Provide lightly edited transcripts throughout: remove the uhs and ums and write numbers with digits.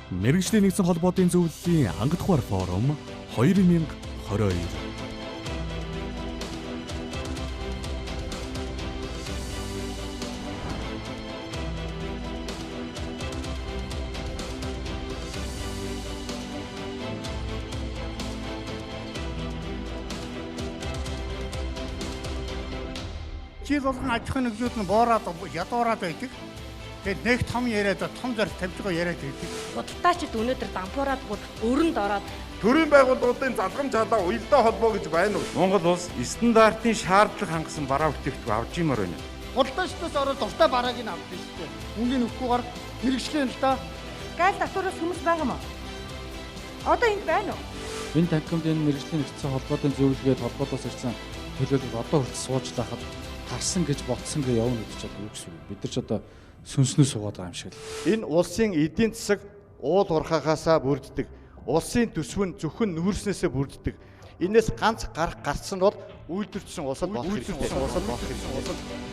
Мэргэжлийн нэгдсэн холбоотын зөвлөлийн анги дугаар форум 2022. Жил болгон аж ахуйн нэгжүүд нь буураад ядуураад байдаг. Тэгээд нэг том яриад том зорилт тавьж байгаа яриад байдаг. Худалдаачид өнөөдөр дампуураад бүр өрөнд ороод төрийн байгууллагуудын залгамж халаа уялдаа холбоо гэж байна уу? Монгол улс стандартын шаардлага хангасан бараа бүтээгдэхүүн авч иймэр байна. Худалдаачдаас ороод дуртай барааг нь авдаг шүү дээ. Мөнгөний өгөхгүйгээр мэрэгжлийн л да. Гайл татвараас хүмүүс байгаа мó? Одоо энд байна уу? Энэ танхимд энэ мэрэгжлийн нэгдсэн холбоотын зөвлөгөөд холбоотоос ирсэн төлөөлөл одоо хүртэл суучлахад тарсан гэж ботсон гэж явна гэж одоо юу гэсэн үг. Бид нар ч одоо сүнснүү суугаад байгаа юм шиг л. Энэ улсын эдийн засаг уул уурхаагаасаа бүрддэг. Улсын төсөв нь зөвхөн нүүрснээсээ бүрддэг. Энээс ганц гарах гарцсан бол үйлдвэрчсэн улсад болох хэрэгтэй. Улсад болох хэрэгтэй.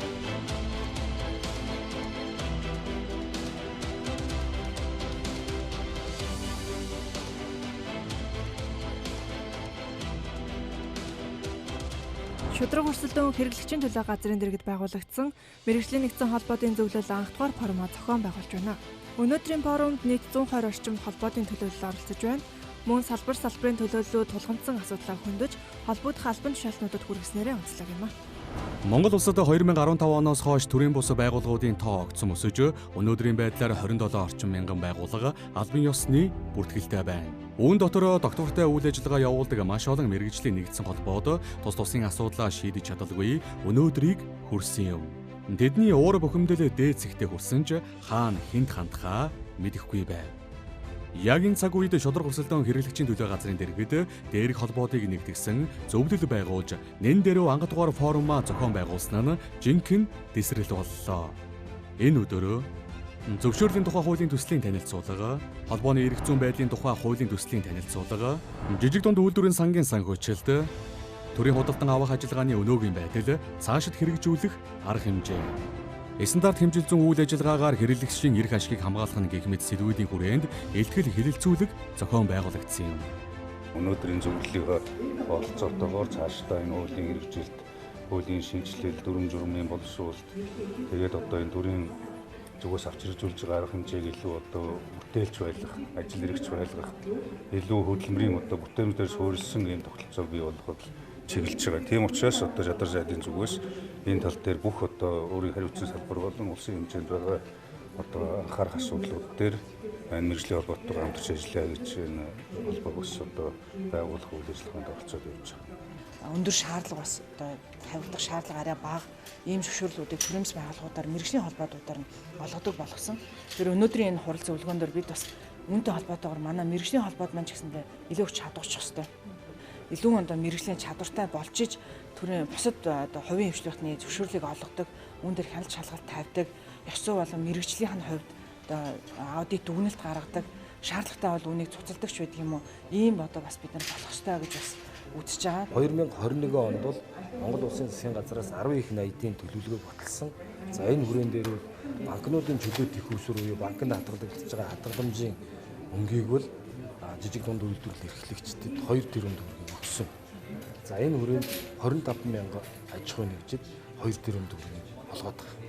Шударга өрсөлдөөн хэрэглэгчийн төлөө газрын дэргэд байгуулагдсан мэргэжлийн нэгдсэн холбоотын зөвлөл анх дугаар форумоо зохион байгуулж байна. Өнөөдрийн форумд нийт 120 орчим холбоотын төлөөлөл оролцож байна. Мөн салбар салбарын төлөөллүүд тулгамдсан асуудлаа хөндөж холбогдох албан тушаалтнуудад хүргэснээрээ онцлог юм а. Монгол улсад 2015 оноос хойш төрийн бус байгууллагуудын тоо огцом өсөж өнөөдрийн байдлаар 27 орчим мянган байгууллага албан ёсны бүртгэлтэй байна. Үүн дотор доктортой үйл ажиллагаа явуулдаг маш олон мэргэжлийн нэгдсэн холбоод тус тусын асуудлаа шийдэж чадалгүй өнөөдрийг хүрсэн юм. Тэдний уур бухимдал дээд зэгтээ хүрсэн ч хаана хүнд хандхаа мэдэхгүй байв. Яг энэ цаг үед шударга өрсөлдөөн хэрэглэгчийн төлөө газрын дэргэд дээрх холбоотыг нэгтгэсэн зөвлөл байгуулж нэн дээрөө анги дугаар форумаа зохион байгуулсан нь жинхэнэ тесрэл боллоо. Энэ өдөрөө зөвшөөрлийн тухай хуулийн төслийн танилцуулга, холбооны эрх зүйн байдлын тухай хуулийн төслийн танилцуулга, жижиг дунд үйлдвэрийн сангийн санхүүжилт, төрийн худалдан авах ажиллагааны өнөөгийн байдал цаашид хэрэгжүүлэх арга хэмжээ. Стандарт хэмжил зүйн үйл ажиллагаагаар хэрэглэгчдийн эрх ашигыг хамгаалах нь гэх мэт сэдвүүдийн хүрээнд илтгэл хэлэлцүүлэг зохион байгуулагдсан юм. Өнөөдрийн зөвлөлийнхөө оролцоотойгоор цаашдаа энэ хуулийн хэрэгжилт, хуулийн шинжилэл, дүрэм журмын боловсруулалт, тэгээд одоо энэ төрийн зүгээс авч хэрэгжүүлж байгаа арга хэмжээг илүү одоо бүтээлч байлгах, ажил хэрэгч байлгах, илүү хөдөлмөрийн одоо бүтээмжээр суурилсан ийм тогтолцоог бий болгоход чиглэж байгаа. Тийм учраас одоо чадвар сайдын зүгээс энэ тал дээр бүх одоо өөрийн хариуцсан салбар болон улсын хэмжээнд байгаа одоо анхаарах асуудлууд дээр энэ мэргэжлийн холбоотойгоо хамтарч ажиллая гэж энэ холбоог бас одоо байгуулах үйл ажиллагаанд оролцоод явж байгаа. Өндөр шаардлага бас одоо тавигдах шаардлага арай бага ийм зөвшөөрлүүдийг төрийн байгууллагуудаар мэргэжлийн холбоотуудаар нь олгодог болгосон. Тэр өнөөдрийн энэ хурал зөвлөгөөн дээр бид бас үүнтэй холбоотойгоор манай мэргэжлийн холбоот маань ч гэсэндээ илүү их чадварчих ёстой. Илүү одоо мэргэжлийн чадвартай болж иж төрийн бусад одоо хувийн хвшлийнхний зөвшөөрлийг олгодог, үүн дээр хяналт шалгалт тавьдаг, ёс зүй болон мэргэжлийнх нь хувьд одоо аудит дүгнэлт гаргадаг, шаардлагатай бол үүнийг цуцалдаг ч байдаг юм уу? Ийм одоо бас бид нар болох ёстой гэж бас үзэж байгаа. 2021 онд бол Монгол Улсын засгийн газраас 10 их 80-ийн төлөвлөгөө баталсан. За энэ хүрээнд дээр бол банкнуудын чөлөө тэхүүсвэр буюу банкнд хадгалагдаж байгаа хадгаламжийн мөнгийг бол жижиг дунд үйлдвэрлэл эрхлэгчдэд 2 тэрбум төгрөгийг өгсөн. За энэ хүрээнд 25 мянган аж ахуйн нэгжид 2 тэрбум төгрөгийг олгоод байгаа.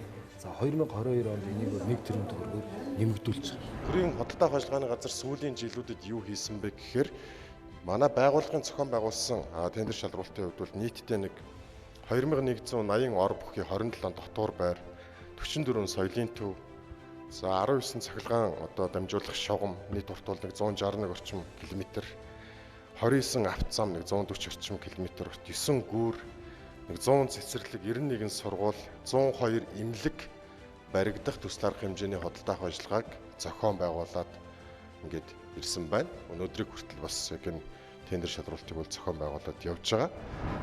За 2022 онд энийг бол 1 тэрбум төгрөгөөр нэмэгдүүлж байгаа. Төрийн худалдаа авах ажиллагааны газар сүүлийн жилүүдэд юу хийсэн бэ гэхээр манай байгууллагын зохион байгуулсан тендер шалралтын хувьд бол нийтдээ нэг 2180 ор бүхий 27 дотуур байр, 44 соёлын төв, за 19 цахилгаан одоо дамжуулах шугам нийт урт бол 161 орчим километр, 29 авто зам 140 орчим километр урт, 9 гүүр, 100 цэцэрлэг, 91 сургууль, 102 эмнэлэг баригдах төсөл арга хэмжээний худалдаа авах ажиллагааг зохион байгуулад ингээд ирсэн байна. Өнөөдрийг хүртэл бас яг энэ тендер шалралтыг бол зохион байгуулад явж байгаа.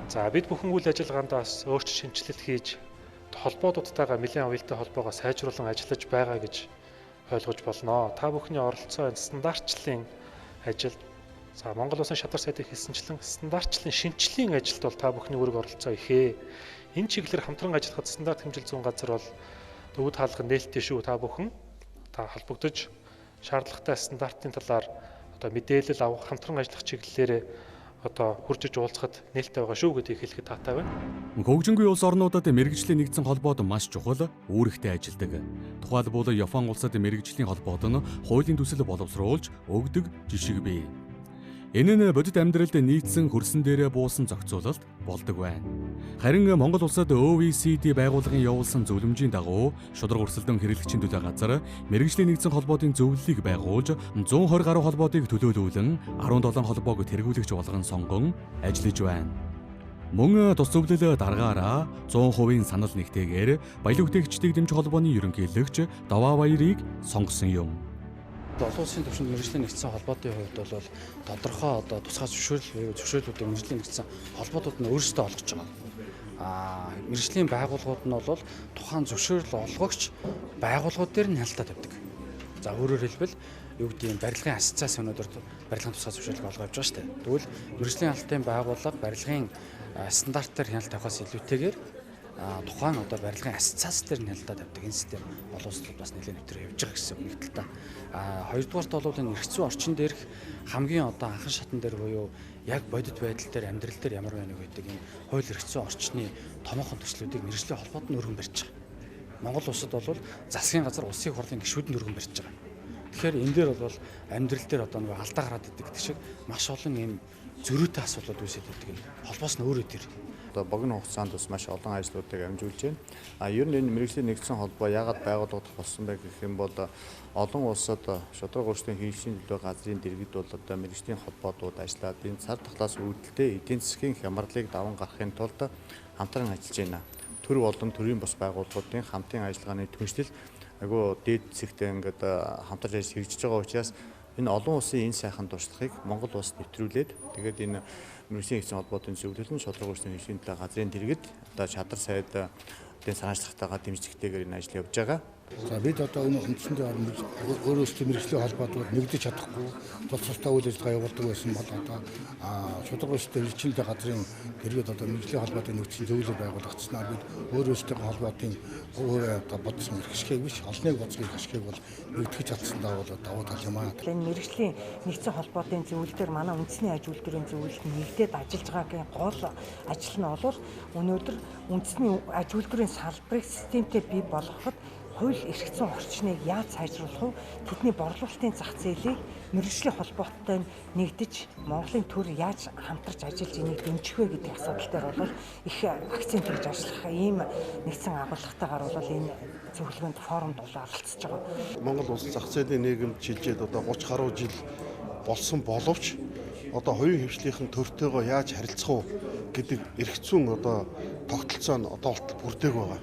За бид бүхэн үйл ажиллагаанд бас өөрчлөлт шинэчлэлт хийж холбоотуудтайгаа нэлээн уялдаа холбоогоо сайжруулан ажиллаж байгаа гэж ойлгож болно. Та бүхний оролцоо энэ стандартчлалын ажилд за Монгол Улсын шадар сайдын хэлсэнчлэн стандартчлалын шинэчлэлийн ажилд бол та бүхний үүрэг оролцоо ихээ. Энэ чиглэлээр хамтран ажиллахад стандарт хэмжил зүйн газар бол өвд хаалга нээлттэй шүү. Та бүхэн та холбогдож шаардлагатай стандартын талаар одоо мэдээлэл авах, хамтран ажиллах чиглэлээр одоо хуржиж уулзахад нээлттэй байгаа шүү гэдгийг хэлэхэд таатай байна. Хөгжингүй улс орнуудад мэргэжлийн нэгдсэн холбоод маш чухал үүрэгтэй ажилладаг. Тухайлбал Япон улсад мэргэжлийн холбоод нь хуулийн төсөл боловсруулж өгдөг жишг бий. Энэ нь бодит амьдралд нийцсэн хөрсөн дээрээ буусан зохицуулалт болдог байна. Харин Монгол улсад OECD байгууллагын явуулсан зөвлөмжийн дагуу шударга өрсөлдөөн хэрэглэгчийн төлөө газар мэргэжлийн нэгдсэн холбоодын зөвлөлийг байгуулж 120 гаруй холбоодыг төлөөлүүлэн 17 холбоог тэргүүлэгч болгон сонгон ажиллаж байна. Мөн тус зөвлөл даргаараа 100% санал нэгтэйгээр баялаг бүтээгчдийг дэмжих холбооны ерөнхийлөгч Даваа Баярыг сонгосон юм. Олон улсын түвшинд мэргэжлийн нэгдсэн холбоотын хувьд бол тодорхой одоо тусгай зөвшөөрөл буюу зөвшөөрлүүдийг мэргэжлийн нэгдсэн холбоотууд нь өөрсдөө олгож байгаа. Мэргэжлийн байгууллагууд нь бол тухайн зөвшөөрөл олгогч байгууллагууд дээр нь хяналтаа тавьдаг. За өөрөөр хэлбэл юу гэдэг юм, барилгын ассоциац өнөөдөр барилгын тусгай зөвшөөрлийг олгоо явж байгаа шүү дээ. Тэгвэл мэргэжлийн хяналтын байгууллага барилгын стандарт дээр хяналт тавихаас илүүтэйгээр тухайн одоо барилгын ассоциац дээр нь хяналтаа тавьдаг энэ систем олон улсад бас нэлээд нэвтрээ явж байгаа гэсэн нэг талдаа. Хоёрдугаарт бол энэ эрх зүйн орчин дээрх хамгийн одоо анхан шатн дээр буюу яг бодит байдал дээр амьдрал дээр ямар байна вэ гэдэг энэ хууль эрх зүйн орчны томоохон төслүүдийг мэргэжлийн холбоод нь өргөн барьж байгаа. Монгол улсад бол засгийн газар улсын хурлын гишүүд нь өргөн барьж байгаа. Тэгэхээр энэ дээр бол амьдрал дээр одоо нэг алдаа гараад идэг гэдэг шиг маш олон юм зөрүүтэй асуудлууд үүсээд байдаг юм. Холбоос нь өөрөө тэр одоо богино хугацаанд бас маш олон ажлуудыг амжуулж байна. Ер нь энэ мэргэжлийн нэгдсэн холбоо яагаад байгуулагдах болсон бэ гэх юм бол олон улсад шударга өрсөлдөөн хийлгэхийн төлөө газрын дэргэд бол одоо мэргэжлийн холбоодууд ажиллаад энэ цар тахлаас үүдэлтэй эдийн засгийн хямралыг даван гаргахын тулд хамтран ажиллаж байна. Төр болон төрийн бус байгууллагуудын хамтын ажиллагааны түншлэл айгүй дээд зэгтээ ингээд хамтарч ажил хэрэгжиж байгаа учраас энэ олон улсын энэ сайхан туршлагыг Монгол улс нэвтрүүлээд тэгээд энэ мэргэжлийн нэгдсэн холбоотын зөвлөл нь шударга өрсөлдөөн хийлгэхийн төлөө газрын дэргэд одоо чадвар сайд эдийн санаачлагтайгаа дэмжлэгтэйгээр энэ ажил явж байгаа. За бид одоо энэ үндсэндээ өөр өөрсдийн мэргэжлийн холбоотууд нэгдэж чадахгүй тус тусдаа үйл ажиллагаа явуулдаг байсан бол одоо шударга өрсөлдөөн хэрэгжлийн газрын дэргэд одоо мэргэжлийн холбоотын нэгдсэн зөвлөл байгуулагдсанаар бид өөр өөрсдийн холбоотын өөрөө одоо бодсон эрх ашгийг биш олныг бодсон эрх ашгийг бол нэгтгэж чадсандаа бол давуу тал юм аа. Энэ мэргэжлийн нэгдсэн холбоотын зөвлөл дээр манай үндэсний аж үйлдвэрийн зөвлөлд нэгдээд ажиллаж байгаагийн гол ажил нь бол өнөөдөр үндэсний аж үйлдвэрийн салбарыг системтэй бий болгоход хууль эрх зүйн орчныг яаж сайжруулах вэ? Тэдний борлуулалтын зах зээлийг мэргэжлийн холбоотой нэгдэж Монголын төр яаж хамтарч ажиллаж энийг дэмжих вэ гэдэг асуудал дээр бол их акцент хийж ажиллах ийм нэгдсэн агуулгатайгаар бол энэ зөвлөгөөнд форумд бол оролцож байгаа. Монгол улс зах зээлийн нийгэмд шилжээд одоо 30 гаруй жил болсон боловч одоо хувийн хэвшлийнхэн төртэйгөө яаж харилцах уу гэдэг эрх зүйн одоо тогтолцоо нь одоо болтол бүрдээг байгаа.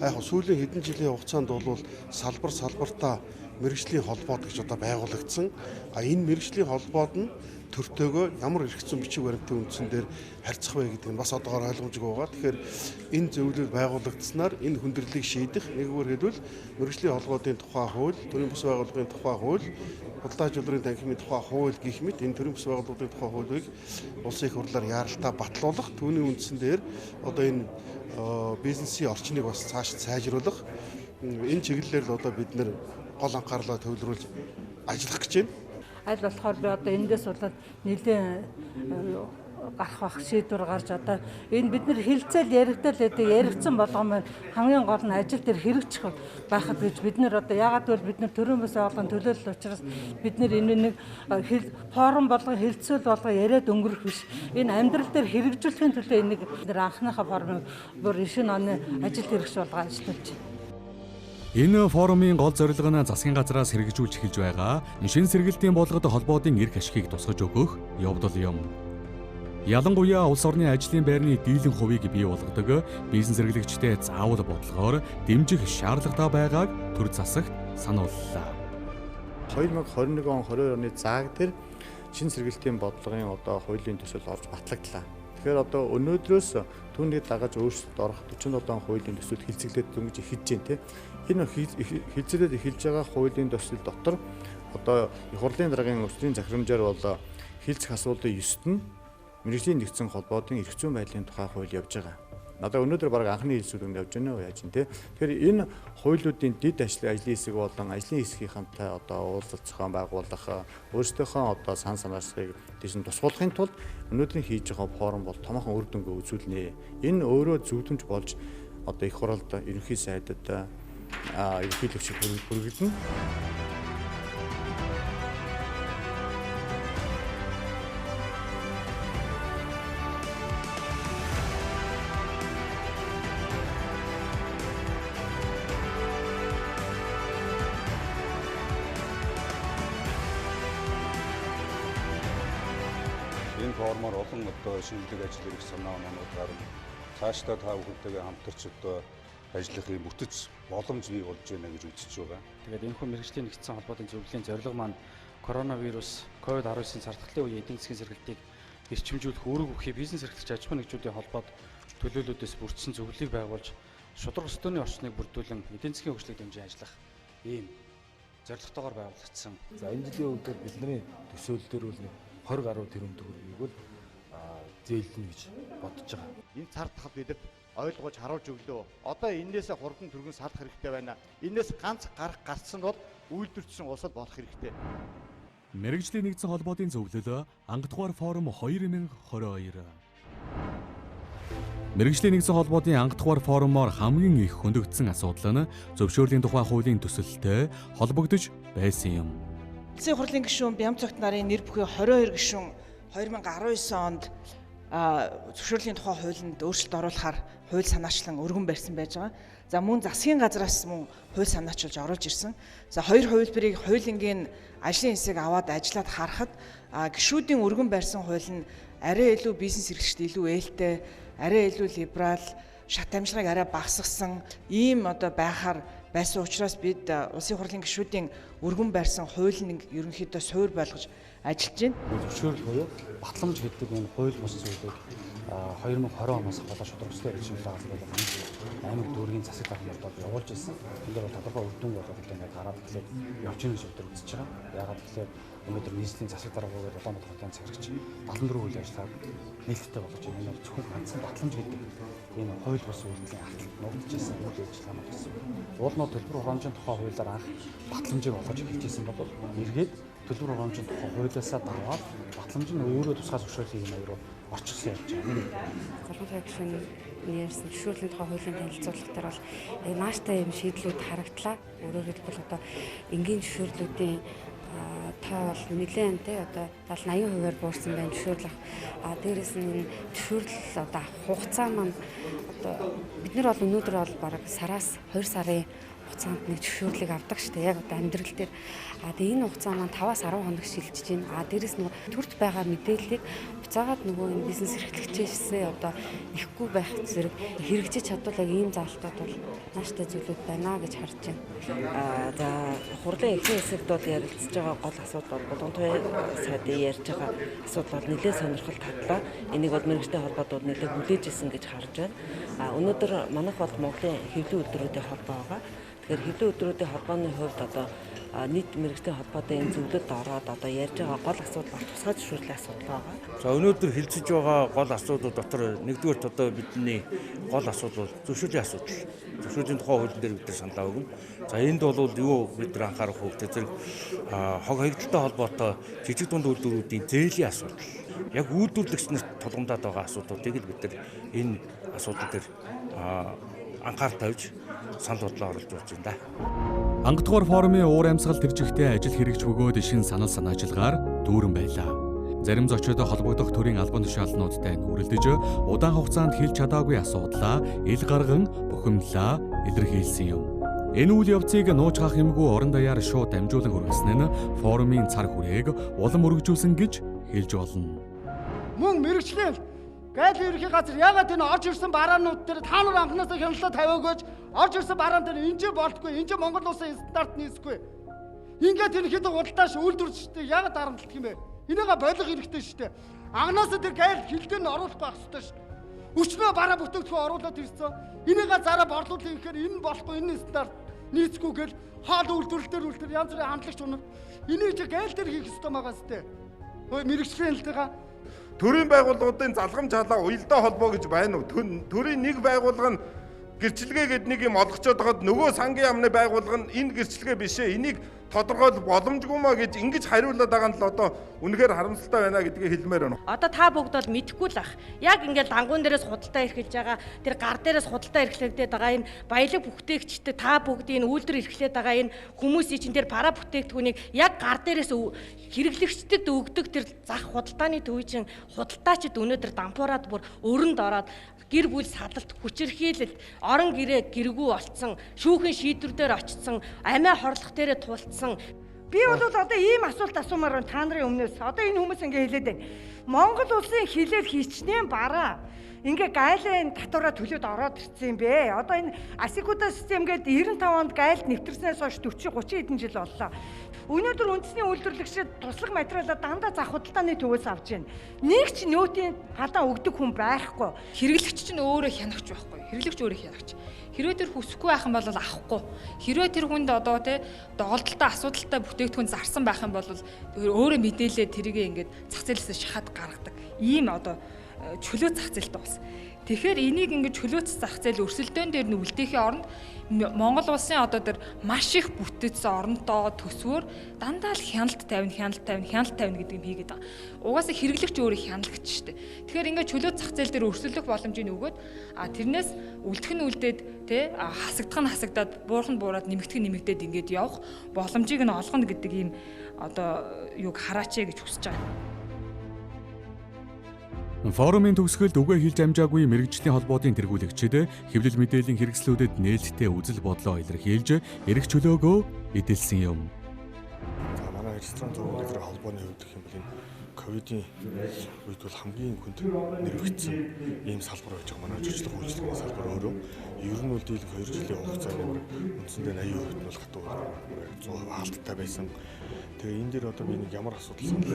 Яг сүүлийн хэдэн жилийн хугацаанд бол салбар салбартаа мэргэжлийн холбоот гэж одоо байгуулагдсан. Энэ мэргэжлийн холбоот нь төртэйгөө ямар эрх зүйн бичиг баримтын үндсэн дээр харьцах вэ гэдэг нь бас одоогоор ойлгомжгүй байгаа. Тэгэхээр энэ зөвлөл байгуулагдсанаар энэ хүндрэлийг шийдэх, нэгүгээр хэлбэл мэргэжлийн холбоотын тухай хууль, төрийн бус байгууллагын тухай хууль, худалдаа үйлдвэрийн танхимын тухай хууль гэх мэт энэ төрийн бус байгууллагын тухай хуулийг улсын их хурлаар яаралтай батлуулах, түүний үндсэн дээр одоо энэ бизнесийн орчныг бас цааш сайжруулах энэ чиглэлээр л одоо бид нэр гол анхаарлаа төвлөрүүлж ажиллах гэж байна. Аль болохоор би одоо эндээс болоод нэлээд гарах бах шийдвэр гарч одоо энэ бид нэр хилцэл яригдал гэдэг яригдсан болгон маань хамгийн гол нь ажил дээр хэрэгжих байхад гэж бид нэр одоо яагаад гэвэл бид нэр төрийн бус байгууллагын төлөөлөл учраас бид нэр энэ нэг форум болгон хилцэл болгон яриад өнгөрөх биш, энэ амьдрал дээр хэрэгжүүлэхийн төлөө энийг бид нар анхныхаа форумыг бүр шинэ оны ажил хэрэгж болгон ажиллуулж байна. Энэ форумын гол зорилго нь засгийн газраас хэрэгжүүлж эхэлж байгаа шинэ сэргэлтийн бодлогод холбоодын эрх ашигыг тусгаж өгөх явдал юм. Ялангуяа улс орны ажлын байрны дийлэн хувийг бий болгодог бизнес эрхлэгчдээ заавал бодлогоор дэмжих шаардлагатай байгааг төр засагт санууллаа. 2021 он 22 оны зааг дээр шинэ сэргэлтийн бодлогын одоо хуулийн төсөл орж батлагдлаа. Тэгэхээр одоо өнөөдрөөс түүнийг дагаж өөрчлөлт орох 47 хуулийн төсөл хилцэглээд дөнгөж эхэлж байна те. Энэ хилцүүлээд эхэлж байгаа хуулийн төсөл дотор одоо их хурлын даргын өсвөрийн захирамжаар бол хилцэх асуудлын 9-т нь мэргэжлийн нэгдсэн холбоотын эрх зүйн байдлын тухай хууль явж байгаа. Одоо өнөөдөр бараг анхны хэлцүүлгэнд явж байна уу яаж юм те. Тэгэхээр энэ хуулиудын дэд ажлын хэсэг болон ажлын хэсгийнхэнтэй одоо уулзалт зохион байгуулах, өөрсдийнхөө одоо сан санаачлалыг тийш нь тусгуулахын тулд өнөөдрийн хийж байгаа форум бол томоохон үр дүнгээ үзүүлнэ. Энэ өөрөө зөвлөмж болж одоо их хуралд ерөнхий сайдад ерөнхийлөгчид хүргэгдэнэ. Энэ форумаар олон одоо шинжлэх ажил эрх санаа оноонууд гарна. Цаашдаа та бүхэнтэйгээ хамтарч одоо ажиллахын бүтэц боломж бий болж байна гэж үзэж байгаа. Тэгээд энэхүү мэргэжлийн нэгдсэн холбоотын зөвлөлийн зорилго маань коронавирус COVID-19 цар тахлын үеийн эдийн засгийн сэргэлтийг эрчимжүүлэх үүрэг бүхий бизнес эрхлэгч аж ахуйн нэгжүүдийн холбоод төлөөллүүдээс бүрдсэн зөвлөлийг байгуулж шударга өстөөний орчныг бүрдүүлэн эдийн засгийн хөгжлийг дэмжин ажиллах ийм зорилготойгоор байгуулагдсан. За энэ жилийн үед бидний төсөөлөл бол нэг 20 гаруй тэрбум төгрөгийг бол зээлнэ гэж бодож байгаа. Энэ цар тахал бидэд ойлгож харуулж өглөө. Одоо эннээсээ хурдан түргэн салах хэрэгтэй байна. Энээс ганц гарах гарцсан бол үйлдвэрчсэн улсад болох хэрэгтэй. Мэргэжлийн нэгдсэн холбоотын зөвлөл анхдугаар форум 2022. Мэргэжлийн нэгдсэн холбоотын анхдугаар форумоор хамгийн их хөндөгдсөн асуудал нь зөвшөөрлийн тухай хуулийн төсөлтэй холбогдож байсан юм. Улсын хурлын гишүүн Бямцогт нарын нэр бүхий 22 гишүүн 2019 онд зөвшөөрлийн тухай хуулинд өөрчлөлт оруулахаар хууль санаачлан өргөн барьсан байж байгаа. За мөн засгийн газраас мөн хууль санаачилж оруулж ирсэн. За хоёр хувилбарыг хуулингийн ажлын хэсэг аваад ажиллаад харахад гишүүдийн өргөн барьсан хууль нь арай илүү бизнес эрхлэгчд илүү ээлтэй, арай илүү либерал, шат амжилгааг арай багасгасан ийм одоо байхаар байсан учраас бид улсын хурлын гишүүдийн өргөн барьсан хууль нь ерөнхийдөө суур болгож ажиллаж байна. Зөвшөөрөл буюу батламж гэдэг энэ хууль бус зүйлийг 2020 оноос болоо шударга ёстой эрхчлэл газар аймаг дүүргийн засаг дарганд бол явуулж ирсэн. Энэ дээр бол тодорхой үр дүн болоод ингээд гараад эхлээд явж байгаа гэж бид үзэж байгаа. Яагаад гэвэл өнөөдөр нийслэлийн засаг даргаагаар Улаанбаатар хотын цагирагч 74 үйл ажиллагааг нээлттэй болгож байна. Энэ бол зөвхөн ганцхан батламж гэдэг энэ хууль бус үйлдэлийн арталт нуугдж ирсэн үйл ажиллагаа маань гэсэн. Уул нь төлбөр хураамжийн тухай хуулиар анх батламжийг олгож эхэлж ирсэн бол эргээд төлбөр хураамжийн тухай хуулиасаа даваад батламж нь өөрөө тусгай зөвшөөрлийн юм руу орчихсон явж байгаа. Нэг Залгамжтай гишүүн ярьсан зөвшөөрлийн тухай хуулийн танилцуулга дээр бол нааштай юм шийдлүүд харагдлаа. Өөрөөр хэлбэл одоо энгийн зөвшөөрлүүдийн тоо бол нэлээд тий одоо 70 80%-аар буурсан байна зөвшөөрөл авах. А дээрэс нь энэ зөвшөөрөл одоо авах хугацаа маань одоо бид нар бол өнөөдөр бол бараг сараас 2 сарын хугацаанд нэг зөвшөөрлийг авдаг шүү дээ. Яг одоо амьдрал дээр. А тэгээ энэ хугацаа маань 5-аас 10 хоног шилжиж байна. А дээрэс нөгөө төрд байгаа мэдээллийг буцаагаад нөгөө энэ бизнес эрхлэгчээсээ одоо нэхгүй байх зэрэг хэрэгжиж чадвал яг ийм заалтууд бол нааштай зүйлүүд байна гэж харж байна. А за хурлын эхний хэсэгт бол ярилцж байгаа гол асуудал бол Булган сайдын ярьж байгаа асуудал бол нэлээд сонирхол татлаа. Энийг бол мэргэжтэй холбоотууд нэлээд хүлээж исэн гэж харж байна. А өнөөдөр манайх бол Монголын хэвлэлийн үйлдвэрүүдийн холбоо байгаа. Тэгэхээр хэвлэлийн үйлдвэрүүдийн холбооны хувьд одоо нийт мэргэжтэй холбоотой энэ зөвлөлд ороод одоо ярьж байгаа гол асуудал бол тусгай зөвшөөрлийн асуудал байгаа. За өнөөдөр хэлцэж байгаа гол асуудал дотор нэгдүгээрт одоо бидний гол асуудал бол зөвшөөрлийн асуудал. Зөвшөөрлийн тухай хуулийн дээр бид нар саналаа өгнө. За энд бол юу бид нар анхаарах вэ гэхээр зэрэг хог хаягдaltaй холбоотой жижиг дунд үйлдвэрүүдийн зээлийн асуудал. Яг үйлдвэрлэгч нарт тулгамдаад байгаа асуудлуудыг л бид нар энэ асуудал дээр анхаарал тавьж санал бодлоо оруулж болж байна да. Анхдугаар форумын уур амьсгал тэр чигтээ ажил хэрэгч бөгөөд шин санал санаачилгаар дүүрэн байлаа. Зарим зочдод холбогдох төрийн албан тушаалнуудтай нүрэлдэж удаан хугацаанд хэлж чадаагүй асуудлаа ил гарган бухимдлаа илэрхийлсэн юм. Энэ үйл явцыг нууж хаах юмгүй орон даяар шууд дамжуулан хүргэсэн нь форумын цар хүрээг улам өргөжүүлсэн гэж хэлж болно. Мөн мэргэжлийн Гайл ерөнхий газар ягаад энэ орж ирсэн бараанууд дээр та нар анхнаасаа хяналт тавиагөөж орж ирсэн бараан дээр энэ ч болтгүй, энэ ч Монгол улсын стандарт нийцгүй. Ингээд энэ хэд худалдааш үйлдвэрлэгчтэй ягаад дарамтлах юм бэ? Энийгээ болох хэрэгтэй шүү дээ. Анхнаасаа тэр гайл хил дээр нь оруулах байх хэрэгтэй шүү дээ. Өчнөө бараа бүтээгдэхүүн оруулаад ирсэн. Энийгээ зараа борлуулах гэхээр энэ болохгүй, энэ стандарт нийцгүй гэл хоол үйлдвэрлэлтээр үйлдвэр янз бүрийн хандлагч унар. Энийг чи гайл дээр хийх ёстой байгаа сте. Өө мэрэгчлийн хэлтэйгээ Төрийн байгууллагуудын залгамж халаа уялдаа холбоо гэж байна уу? Төрийн нэг байгууллага нь гэрчлэгээ гэд нэг юм олгочоод байгаад нөгөө сангийн яамны байгууллага нь энэ гэрчлэгээ биш ээ. Энийг тодорхойлох боломжгүй маа гэж ингэж хариулаад байгаа нь л одоо үнэхээр харамсалтай байна гэдгийг хэлмээр байна. Одоо та бүгд бол мэдэхгүй л ах. Яг ингээд лангуун дээрээс худалдаа эрхэлж байгаа, тэр гар дээрээс худалдаа эрхлэгдээд байгаа энэ баялаг бүтээгчтэй та бүгдийн үйлдвэр эрхлээд байгаа энэ хүмүүсийн чинь тэр параа бүтээгдэхүүнийг яг гар дээрээс хэрэглэгчдэд өгдөг тэр зах худалдааны төвийн чинь худалдаачид өнөөдөр дампуураад бүр өрөнд ороод гэр бүл садалт, хүчирхийлэлт, орон гэрээ гэргүү болцсон, шүүхэн шийдвэр дээр очсон, амиа хорлох дээрээ тулцсан. Би бол одоо ийм асуулт асуумаар байна та нарын өмнөөс. Одоо энэ хүмүүс ингээ хэлээд байна. Монгол улсын хилээр хичнээн бараа ингээ гайлын татвараа төлөөд ороод ирсэн юм бэ. Одоо энэ Асикута систем гээд 95 онд гайлд нэвтэрснээс хойш 40 30 хэдэн жил боллоо. Өнөөдөр үндэсний үйлдвэрлэгчид туслах материалаа дандаа зах худалдааны төвөөс авч байна. Нэг ч нөөтийн палан өгдөг хүн байхгүй. Хэрэглэгч чинь өөрөө хянагч байхгүй. Хэрэглэгч өөрөө хянагч. Хэрвээ тэр хүсэхгүй байх юм бол авахгүй. Хэрвээ тэр хүнд одоо тий доголдолтой асуудалтай бүтээгдэхүүн зарсан байх юм бол өөрөө мэдээлээ тэрийг ингээд зах зээлээс шахаад гаргадаг. Ийм одоо чөлөө зах зээлтэй болсон. Тэгэхээр энийг ингээд чөлөөт зах зээл өрсөлдөөн дээр нь үлдээхийн оронд Монгол улсын одоо тэр маш их бүтэц оронтоо төсвөр дандаа л хяналт тавина, хяналт тавина, хяналт тавина гэдэг юм хийгээд байгаа. Угаасаа хэрэглэгч өөрөө хяналагч шүү дээ. Тэгэхээр ингээд чөлөөт зах зээл дээр өрсөлдөх боломжийг өгөөд тэрнээс үлдэх нь үлдээд тэ хасагдах нь хасагдаад, буурах нь буураад, нэмэгдэх нь нэмэгдээд ингээд явах боломжийг нь олгоно гэдэг ийм одоо юг хараач гэж хүсэж байгаа. Форумын төгсгөлд үгээ хэлж амжаагүй мэргэжлийн холбоодын тэргүүлэгчид хэвлэл мэдээллийн хэрэгслүүдэд нээлттэй үзэл бодлоо илэрхийлж эрх чөлөөгөө эдэлсэн юм. За манай ресторан зургийн газрын холбооны хувьд гэх юм бол энэ ковидын үед бол хамгийн хүнд нэрвэгдсэн ийм салбар байж байгаа. Манай жижиг үйлчилгээний салбар өөрөө ер нь бол дийлэнх 2 жилийн хугацаанд ямар үндсэндээ 80% нь бол хатуу 100% хаалттай байсан. Тэгээ энэ дээр одоо би нэг ямар асуудал санал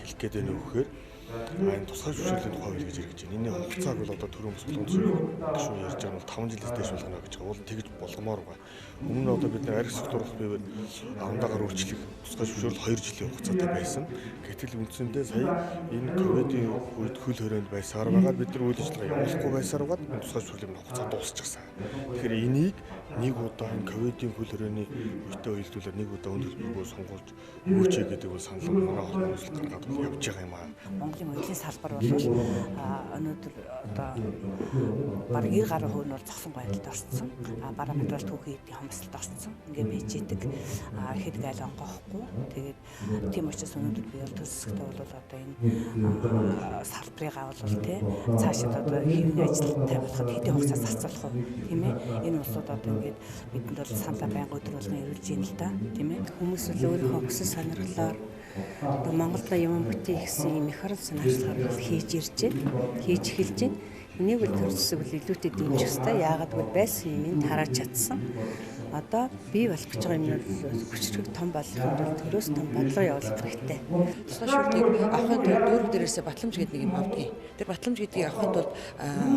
хэлэх гээд байна вэ гэхээр энэ тусгай зөвшөөрлийн тухай хууль гэж яригдж байна. Энийн хугацааг бол одоо төрийн бас болгон гишүүн ярьж байгаа нь бол 5 жилээс дээш болгоно гэж байгаа. Уул тэгж болгомоор байгаа. Өмнө нь одоо бид нар арх сектор болох бивээр авандаагаар өөрчлөх тусгай зөвшөөрөл 2 жилийн хугацаатай байсан. Гэтэл үндсэндээ сая энэ ковидын үед хөл хорионд байсаар байгаа бид нар үйл ажиллагаа явуулахгүй байсаар байгаад энэ тусгай зөвшөөрлийн хугацаа дуусчихсан. Тэгэхээр энийг нэг удаа энэ ковидын хөл хорионы үетэй уялдуулаад нэг удаа үн төлбөргөө сонгуулж өгөөч гэдэг бол санал манай холбооноос гаргаад бол явж байгаа юм аа. Монголын моделийн салбар бол өнөөдөр одоо бараг 90 гаруй хувь нь бол зогсон байдалд орцсон. Бараа материал түүхийн эдийн хомсдолд орцсон. Ингээ байж идэг. Хэд гайл онгоохгүй. Тэгээд тийм учраас өнөөдөр би бол төр засагтай бол одоо энэ салбарыг бол тий цаашид одоо хэвийн ажилттай болоход хэдийн хугацаа зарцуулах уу тийм ээ. Энэ улсууд одоо ингээд бидэнд бол саналаа байнга өдөр болгон эрүүлж байна л да тийм ээ. Хүмүүс бол өөрийнхөө хүсэл сонирхлоор одоо Монголд юм бүтээх гэсэн юм их орон санаачлахаар бол хийж ирж байна. Хийж эхэлж байна. Энийг бол төр засаг бол илүүтэй дэмжих ёстой. Яагаад гэвэл байсан юм тарааж чадсан. Одоо бий болох гэж байгаа юм бол хүчрэх том болохын тулд төрөөс том бодлого явуулах хэрэгтэй. Тусгай шүлтийг авахын тулд дүүрэг дээрээсээ батламж гэдэг нэг юм авдгийг. Тэр батламж гэдгийг авахын тулд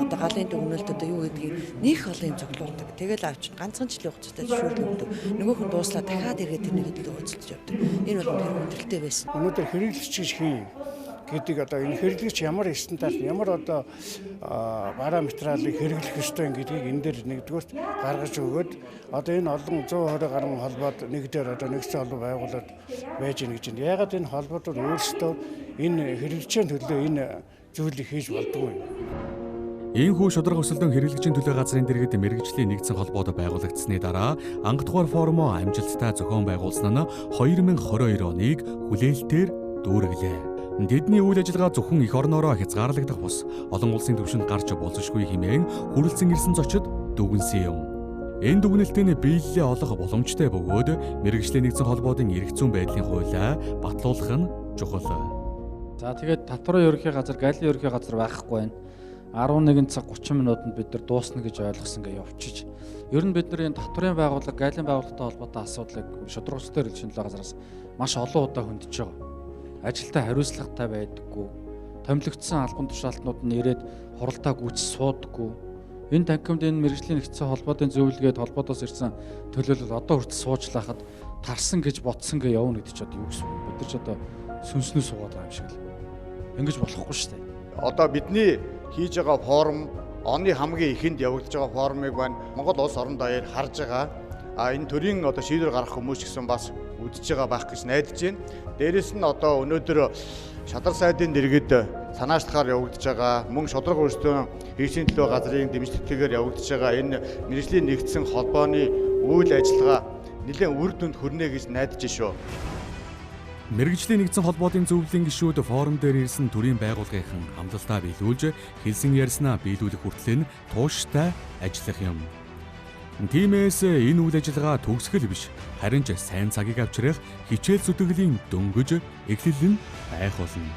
одоо галын дүгнэлт одоо юу гэдгийг нэх олон юм цуглуулдаг. Тэгэл авч ганцхан жилийн хугацаатай зөвшөөрөл өгдөг. Нөгөөх нь дууслаа дахиад эргээд тэрнийг төлөө хөөцөлдөж явдаг. Энэ бол үнэхээр хүндрэлтэй байсан. Өнөөдөр хэрэглэгч гэж хин гэдэг одоо энэ хэрэглэгч ямар стандарт ямар одоо бараа материалыг хэрэглэх ёстой гэдгийг энэ дээр нэгдүгээрт гаргаж өгөөд одоо энэ олон 120 гаруй холбоод нэг дээр одоо нэгдсэн холбоо байгуулад байж гэнэ гэж байна. Яагаад энэ холбоодууд өөрсдөө энэ хэрэглэгчийн төлөө энэ зүйлийг хийж болдгоо юм. Иймхүү шударга өрсөлдөөн хэрэглэгчийн төлөө газрын дэргэд мэргэжлийн нэгдсэн холбоод байгуулагдсаны дараа анх дугаар форумоо амжилттай зохион байгуулсан нь 2022 оныг хүлээлтээр дүүргэлээ. Тэдний үйл ажиллагаа зөвхөн эх орноороо хязгаарлагдах бус олон улсын түвшинд гарч болзошгүй хэмээн хүрэлцэн ирсэн зочид дүгнсэн юм. Энэ дүгнэлтийн биелэлээ олох боломжтой бөгөөд мэргэжлийн нэгдсэн холбоодын эрх зүйн байдлын хуулиа батлуулах нь чухал. За тэгээд татварын ерөнхий газар, галын ерөнхий газар байхгүй байна. 11 цаг 30 минутанд бид нар дуусна гэж ойлгосон гээ явчих. Ер нь бид нар энэ татварын байгууллага, галын байгууллагатай холбоотой асуудлыг шударга ёстой хэрэглэгчийн төлөө газараас маш олон удаа хөндөж байгаа. Ажилтаа хариуцлагатай байдаггүй. Томилогдсон албан тушаалтнууд нь ирээд хуралдаа гүйц суудаггүй. Энэ танхимд энэ мэргэжлийн нэгдсэн холбоодын зөвлөгөөд холбоодоос ирсэн төлөөлөл одоо хүртэл суучлахад тарсан гэж бодсон гээ явна гэдэг чи одоо юу гэсэн үг? Бид нар ч одоо сүнснүү суугаад байгаа юм шиг л. Ингэж болохгүй шүү дээ. Одоо бидний хийж байгаа форум оны хамгийн ихэнд явагдаж байгаа форумыг байна Монгол улс орон даяар харж байгаа. А энэ төрийн одоо шийдвэр гаргах хүмүүс ч гэсэн бас үзэж байгаа байх гэж найдаж байна. Дээрэс нь одоо өнөөдөр шадар сайдын дэргэд санаачлахаар явагдаж байгаа мөн шударга өрсөлдөөн хийсийн төлөө газрын дэмжлэгтэйгээр явагдаж байгаа энэ мэргэжлийн нэгдсэн холбооны үйл ажиллагаа нэлээд үр дүнд хүрнэ гэж найдаж шүү. Мэргэжлийн нэгдсэн холбоотын зөвлөлийн гишүүд форум дээр ирсэн төрийн байгууллагынхан амлалтаа биелүүлж, хэлсэн ярьснаа биелүүлэх хүртэл нь тууштай ажиллах юм. Тиймээс энэ үйл ажиллагаа төгсгөл биш, харин ч сайн цагийг авчрах хичээл зүтгэлийн дөнгөж эхлэл нь байх болно.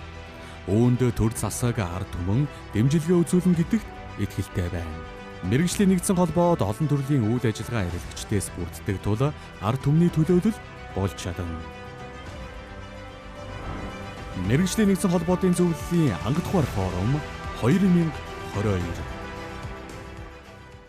Үүнд төр засаг ард түмэн дэмжлэгээ үзүүлнэ гэдэгт итгэлтэй байна. Мэргэжлийн нэгдсэн холбоод олон төрлийн үйл ажиллагаа эрэлгчдээс бүрддэг тул ард түмний төлөөлөл болж чадна. Мэргэжлийн нэгдсэн холбоотын зөвлөлийн ангидхуар форум 2022.